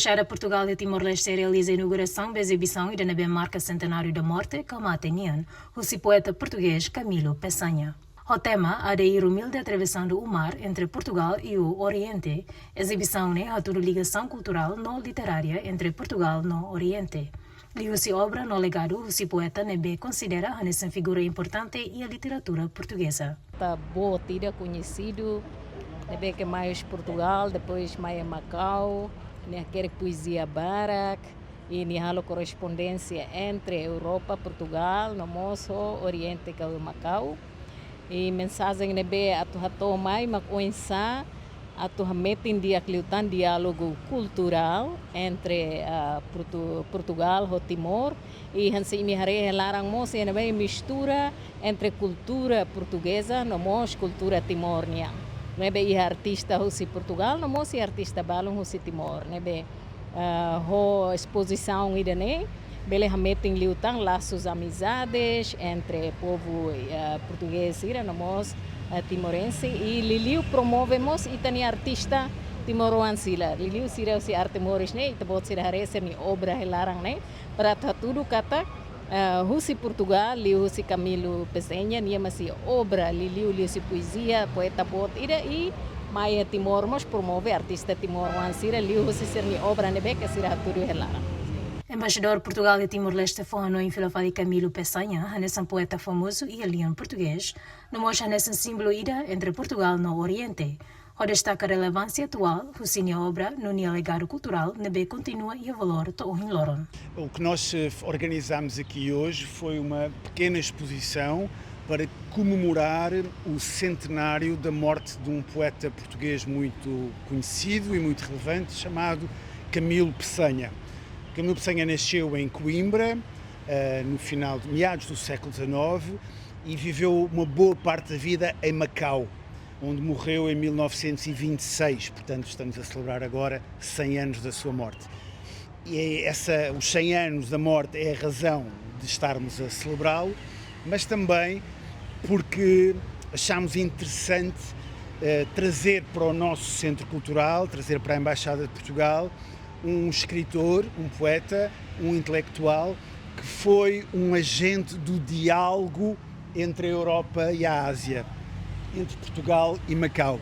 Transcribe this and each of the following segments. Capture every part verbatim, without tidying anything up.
Embaixada Portugal iha Timor-Leste realiza inaugurasaun ba ezibisaun ida ne'ebé marka Centenário da Morte, Ka Mate Nian, husi poeta portugés Camilo Peçanha. Ho tema Adeir Humilde Atravessando o Mar entre Portugal e o Oriente, ezibisaun ne'e hatudu ligasaun kulturál no literária entre Portugal no Oriente. Liuhusi obra no legadu husi poeta ne'ebé konsidera hanesan figura importante iha literatura portugeza. Poeta boot ida koñesidu, ne'ebé ke mai husi Portugal, depois mai Makau, nia hakerek poezia barak, i nia halo korrespondénsia entre Europa, Portugal, no mós ho Oriente ka Makau. I mensajen ne'ebé atu hato'o mai mak oinsá atu hametin di'ak liután diálogu kulturál entre, ah, Portu-, Portugal ho Timor. I hanesan imi haree iha laran mós, iha ne'ebé mistura entre kultura portugeza no mós kultura Timor nian. Ne'ebé iha artista husi Portugal, no mós iha artista balun husi Timor. Ne'ebé, ah, ho espozisaun ida-ne'e, bele hametin liután lasus amizades entre povu, eh, portugés sira no mós, eh, timorense, i liuliu promove mós ita-nia artista timoroan sira. Liuliu sira husi Arte Moris ne'e, ita-boot sira haree sira-nia obra iha laran ne'e, para atu hatudu katak, eh, husi Portugal, liuhusi Camilo Peçanha, nia mak iha obra, liuliu, liuhusi poezia, poeta boot ida, i mai iha Timor mós promove artista timoroan sira, liuhusi sira-nia obra ne'ebé ke sira hatudu iha laran. Embaixadór Portugal iha Timor-Leste fó hanoin fila fali Camilo Peçanha hanesan poeta famozu iha lian portugés, no mós hanesan símbolu ida entre Portugal no Oriente, ho destaka relevánsia atuál husi nia obra no nia legadu kulturál ne'ebé kontinua iha valór to'o ohin loron. O que nós, eh, organizamos aqui hoje foi uma pequena exposição para comemorar o centenário da morte de um poeta português muito conhecido e muito relevante, chamado Camilo Peçanha. Camilo Peçanha nasceu em Coimbra, eh, no final de meados do século dezanove, e viveu uma boa parte da vida em Macau, onde morreu em mil novecentos e vinte e seis. Portanto, estamos a celebrar agora cem anos da sua morte. E é essa, os cem anos da morte é a razão de estarmos a celebrá-lo, mas também porque achamos interessante, eh, trazer para o nosso centro cultural, trazer para a Embaixada de Portugal, um escritor, um poeta, um intelectual que foi um agente do diálogo entre a Europa e a Ásia, entre Portugal e Macau.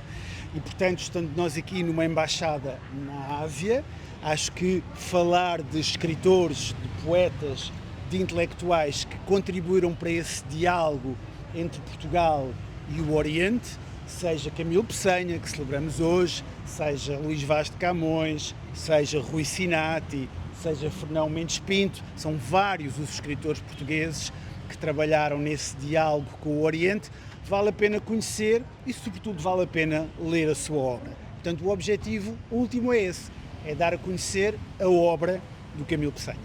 E, portanto, estando nós aqui numa embaixada na Ásia, acho que falar de escritores, de poetas, de intelectuais que contribuíram para esse diálogo entre Portugal e o Oriente, seja Camilo Peçanha, que celebramos hoje, seja Luís Vaz de Camões, seja Rui Sinati, seja Fernão Mendes Pinto, são vários os escritores portugueses que trabalharam nesse diálogo com o Oriente. Vale a pena conhecer e, sobretudo, vale a pena ler a sua obra. Portanto, o objetivo último é esse, é dar a conhecer a obra do Camilo Peçanha.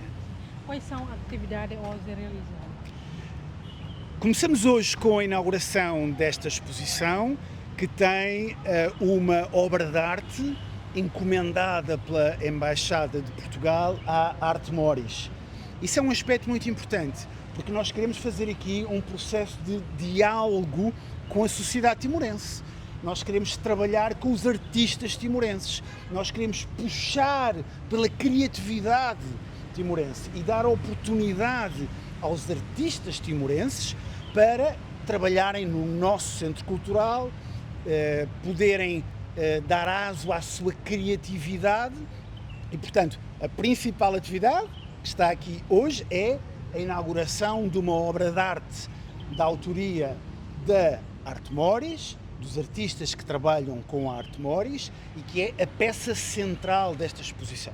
Quais são as atividades hoje realizadas? Começamos hoje com a inauguração desta exposição, que tem, eh, uma obra de arte encomendada pela Embaixada de Portugal à Arte Moris. Isso é um aspecto muito importante, porque nós queremos fazer aqui um processo de diálogo com a sociedade timorense. Nós queremos trabalhar com os artistas timorenses. Nós queremos puxar pela criatividade timorense e dar oportunidade aos artistas timorenses para trabalharem no nosso centro cultural, eh, poderem, eh, dar aso à sua criatividade. E, portanto, a principal atividade que está aqui hoje é a inauguração de uma obra de arte da autoria da Arte Moris, dos artistas que trabalham com a Arte Moris, e que é a peça central desta exposição.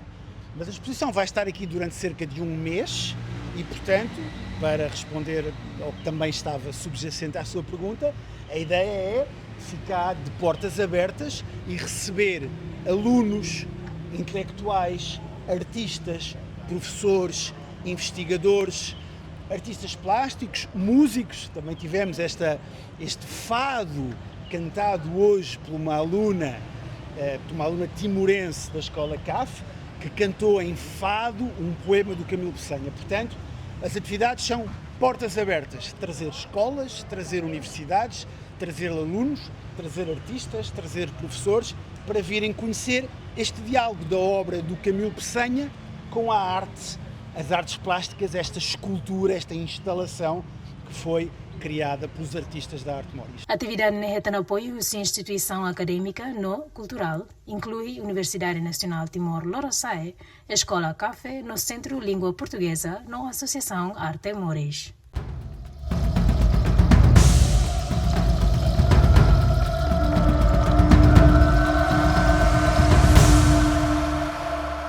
Mas a exposição vai estar aqui durante cerca de um mês e, portanto, para responder ao que também estava subjacente à sua pergunta, a ideia é ficar de portas abertas e receber alunos, intelectuais, artistas, professores, investigadores, artistas plásticos, músicos. Também tivemos esta, este fado cantado hoje por uma aluna, eh, por uma aluna timorense da escola caf, que cantou em fado um poema do Camilo Peçanha. Portanto, as atividades são Portas abertas, trazer escolas, trazer universidades, trazer alunos, trazer artistas, trazer professores para virem conhecer este diálogo da obra do Camilo Peçanha com a arte, as artes plásticas, esta escultura, esta instalação que foi criada pelos artistas da arte moris. Atividade ne'e hetan apoiu husi instituisaun akadémika no kulturál, inklui Universidade Nasionál Timor Lorosa'e, Eskola Kafe no Sentru Língua Portugeza no Asosiasaun Arte Moris.